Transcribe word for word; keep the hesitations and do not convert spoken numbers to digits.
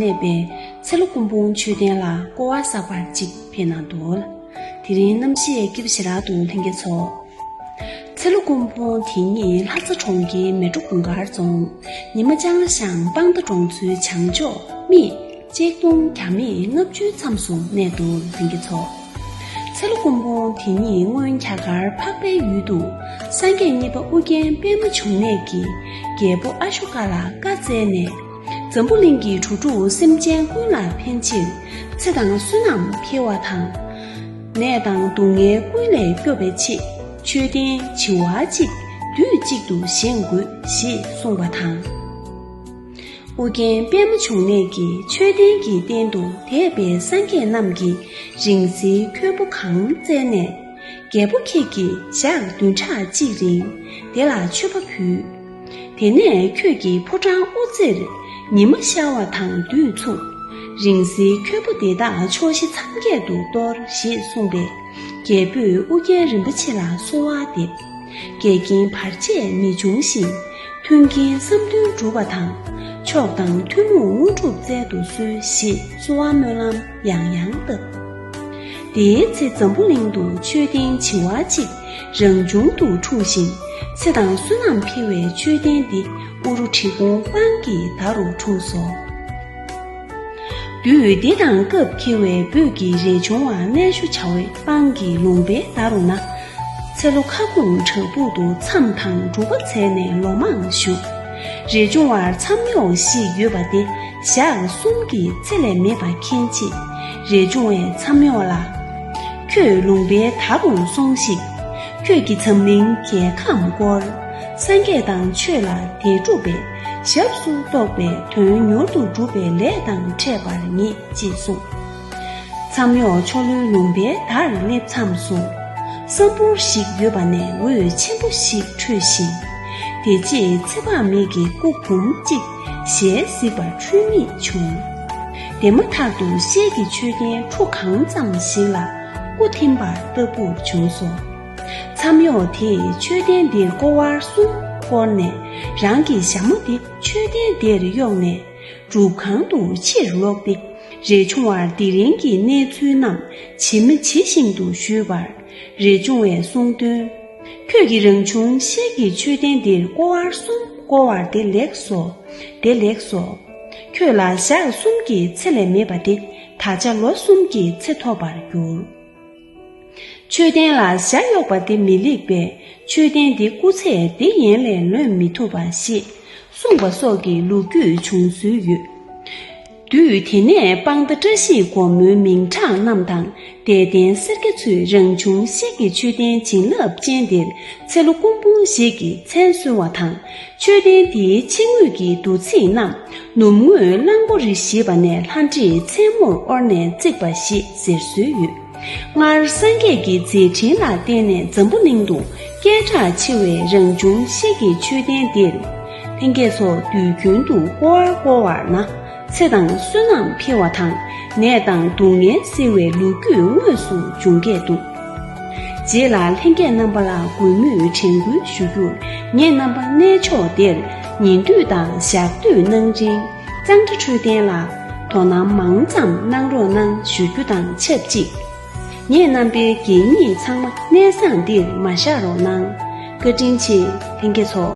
གནས་པའི་ཚེ་ལོ་ཀུན་སྤོང་མཆོད་རྟེན་ལ་སྐོར་བ་གསར་པ་གཅིག་ཕེབས་གནང་འདུག། དེ་རིང་གནམ་གཤིས་སྐྱིད་པོ་ཞེ་དྲག་འདུག་ལྷན་རྒྱས་ཚོ། ཚེ་ལོ་ཀུན་སྤོང་དེ་ཉིད་ལྷ་ས་གྲོང་ཁྱེར་མལ་གྲོ་གུང་དཀར་རྫོང་ཉི་མ་ལྕང་ལ་ཤང་སྤང་མདའ་གྲོང་ཚོའི་བྱང་ཕྱོགས་སྨད་ཆིག་སྟོང་བརྒྱ་མེད་ལྔ་བཅུའི་མཚམས་སུ་གནས་འདུག་ལྷན་རྒྱས་ཚོ། ཚེ་ལོ་ཀུན་སྤོང་དེ་ཉིད་སྔོན་རྒྱ་གར་འཕགས་པའི་ཡུལ་དུ་སངས་རྒྱས་གཉིས་པ་ཨོ་རྒྱན་པདྨ་འབྱུང་གནས་ཀྱིས་རྒྱལ་པོ་ཨ་ཤོ་ཀ་ལ་བཀའ་སྩལ་ནས། འཛམ་བུ་གླིང་གི་གྲུབ་གྲུབ་སེམས་ཅན་ཀུན་ལ་ཕན་ཕྱིར་ཚེ་དང་བསོད་ནམས་འཕེལ་བ་དང་། ནད་དང་སྡུག་བསྔལ་ཀུན་ལས་སྐྱོབ་པའི་ཆེད་མཆོད་རྟེན་བྱེ་བ་གཅིག་དུས་གཅིག་ཏུ་བཞེངས་དགོས་ཞེས་གསུངས་པ་དང་། ཨོ་རྒྱན་པདྨ་འབྱུང་གནས་ཀྱིས་མཆོད་རྟེན་གྱི་སྟེང་དུ་དད་པའི་སངས་རྒྱས་རྣམས་ཀྱིས་རིང་བསྲེལ་ཁྱོད་པོ་གང་བཙལ་ནས། རྒྱལ་པོ་ཁྱེད་ཀྱིས་ཞག་བདུན་ཕྲག་གཅིག་རིང་དེ་ལ་མཆོད་པ་ཕུལ། དེ་ནས་ཁྱོད་ཀྱི་ཕོ་བྲང་དབུ་རྩེར་ཉི་མ་ཤར་བ་དང་དུས་ཚུགས། རིང་བསྲེལ་ཁྱོད་པོ་དེ་དག་ཕྱོགས་བཞི་མཚམས་བརྒྱད་དུ་གཏོར་ཞེས་གསུངས་པས། རྒྱལ་པོས་ཨོ་རྒྱན་རིན་པོ་ཆེ་ལ་གསོལ་བ་འདེབས། འགལ་རྐྱེན་བར་ཆད་མི་འབྱུང་ཞིང་། མཐུན་རྐྱེན་བསམ་དོན་འགྲུབ་པ་དང་། མཆོག་དང་ཐུན་མོང་དངོས་གྲུབ་སྩལ་དུ་གསོལ་ཞེས་གསོལ་བ་སྨོན་ལམ་ཡང་ཡང་བཏབ། དེའི་ཚེ་འཛམ་བུ་གླིང་དུ་མཆོད་རྟེན་བྱེ་བ་གཅིག་རང་བྱུང་དུ་འཁྲུངས་ཤིང་། ཚེ་དང་བསོད་ནམས་འཕེལ་བའི་མཆོད་རྟེན་འདི་ཨུ་རུ་གྲི་གུང་སྤང་གི་མདའ་རུ་འཁྲུངས་སོ། དུས་འདི་དང་སྐབས་འཁེལ་བའི་བོད་ཀྱི་རས་ཆུང་བ་གནས་ཤུལ་བྱ་བའི་སྤང་གི་ལུང་པའི་མདའ་རུ་ན། ཚེ་ལོ་ཁ་ཁུང་བྲག་ཕུག་ཏུ་མཚམས་དང་སྒྲུབ་པ་མཛད་ནས་ལོ་མང་བཞུགས། རས་ཆུང་བར་མཚམས་གཡོག་ཞིག་ཡོད་པ་དེ་ཞག་གསུམ་གྱི་ཚེ་ལས་མེད་པ་མཁྱེན་ཆེད། རས་ཆུང་བས་མཚམས་གཡོག་ལ། ཁྱོད་ལུང་པའི་མདའ་རུ་སོང་ཞིག། ཁྱོད་ཀྱིས་འཛམ་གླིང་རྒྱལ་ཁམས་བསྐོར། སངས་རྒྱས་དང་ཆོས་ལ་དད་སྒྲུབ་པའི། ཞབས་སུ་གཏོགས་པའི་དོན་མྱུར་དུ་འགྲུབ་པའི་ལས་དང་འཕྲད་པར་ངེས་ཅེས་གསུངས། མཚམས་གཡོག་ཕྱོགས་ལྷུང་ལུང་པའི་མདའ་རུ་སླེབས་མཚམས་སུ། ས་འབུར་ཞིག་ཡོད་པ་ནས་འོད་ཆེན་པོ་ཞིག་འཕྲོས་ཤིང་། དེ་རྗེས་ཚེ་དཔག་མེད་ཀྱི་སྐུ་འབུམ་གཅིག་ཞལ་གཟིགས་པར་འཁྲུལ་མེད་བྱུང་། དེ་མ་ཐག་ཏུ་ཤེལ་གྱི་མཆོད་རྟེན་ཁྲོ་གང་ཙམ་ཞིག་ལ་སྐུ་ཐིམ་པ་ལྟ་བུར་བྱུང་སོ། མཚམས་གཡོག་དེས་མཆོད་རྟེན་འདིར་སྐོར་བ་གསུམ་བསྐོར་ནས། རང་གི་ཞྭ་མོ་དེ་མཆོད་རྟེན་དེར་གཡོགས་ནས་སྒྲུབ་ཁང་དུ་ཕྱིར་ལོག་སྟེ། རས་ཆུང་བར་དེ་རིང་གི་གནས་ཚུལ་རྣམས་ཇི་མ་ཇི་བཞིན་དུ་ཞུས་པར། རས་ཆུང་བས་གསུངས་དོན། ཁྱོད་ཀྱིས་རང་བྱུང་ཤེལ་གྱི་མཆོད་རྟེན་འདིར་སྐོར་བ་གསུམ་བསྐོར་བ་དེ་ལེགས་སོ། དེ་ལེགས་སོ། ཁྱོད་ལ་ཞག་གསུམ་གྱི་ཚེ་ལས་མེད་པ་དེ་ད་ཆ་ལོ་གསུམ་གྱི་ཚེ་ཐོབ་པར་འགྱུར། མཆོད་རྟེན་ལ་ཞྭ་གཡོགས་པ་དེ་མི་ལེགས་པས། མཆོད་རྟེན་དེ་སྐུ་ཚེ་འདི་ཡན་ལས་ལོན་མི་ཐུབ་པ་ཞེས་གསུངས་པ་སོགས་ཀྱི་ལོ་རྒྱུས་བྱུང་སྲོལ་ཡོད། དུས་དེ་ནས་སྤང་མདའ་བཀྲ་ཤིས་སྒོ་མོའི་མིང་གྲགས་རྣམས་དང་། དད་ལྡན་སེར་སྐྱ་ཚོས་རང་བྱུང་ཤེལ་གྱི་མཆོད་རྟེན་བྱིན་རླབས་ཅན་འདིར་ཚེ་ལོ་ཀུན་སྤོང་ཞེས་ཀྱི་མཚན་གསོལ་བ་དང་། མཆོད་རྟེན་དེའི་ཕྱི་ངོས་ཀྱི་འདུ་ཚིགས་རྣམས་ནུབ་ངོས་གླང་པོ་རི་ཞེས་པ་ནས་ལྷ་འདྲེས་མཚན་མོར་དབོར་ནས་བརྩིགས་པ་ཞེས་ཟེར་སྲོལ་ཡོད། སྔར་སངས་རྒྱས་ཀྱི་མཛད་འཕྲིན་ལ་བརྟེན་ནས་འཛམ་བུ་གླིང་དུ་སྐད་གྲགས་ཆེ་བའི་རང་བྱུང་ཤེལ་གྱི་མཆོད་རྟེན་འདིར། ལྷན་རྒྱས་ཚོ་དུས་རྒྱུན་དུ་སྐོར་བར་བསྐོར་བར་ན། ཚེ་དང་བསོད་ནམས་འཕེལ་བ་དང་། ནད་དང་སྡུག་བསྔལ་སེལ་བའི་ལོ་རྒྱུས་དངོས་སུ་འབྱུང་སྐད་འདུག། རྗེས་ལ་ལྷན་རྒྱས་རྣམ་པ་ལ་གུས་མོས་དྲན་སྐུལ་ཞུ་རྒྱུར། ངེད་རྣམ་པ་གནས་མཆོག་འདིར་ཉིན་དུས་དང་ཞག་དུས་གནང་རིང་། གཙང་སྦྲ་འཕྲོད་བསྟེན་ལ་དོ་སྣང་མང་ཙམ་གནང་རོགས་གནང་ཞུ་རྒྱུ་དང་ཆབས་ཅིག། ངེད་རྣམ་པའི་གད་སྙིགས་ཚང་མ་གནས་བཟང་འདིར་མ་བཞག་རོགས་གནང་། བཀའ་དྲིན་ཆེ། ལྷན་རྒྱས་ཚོ།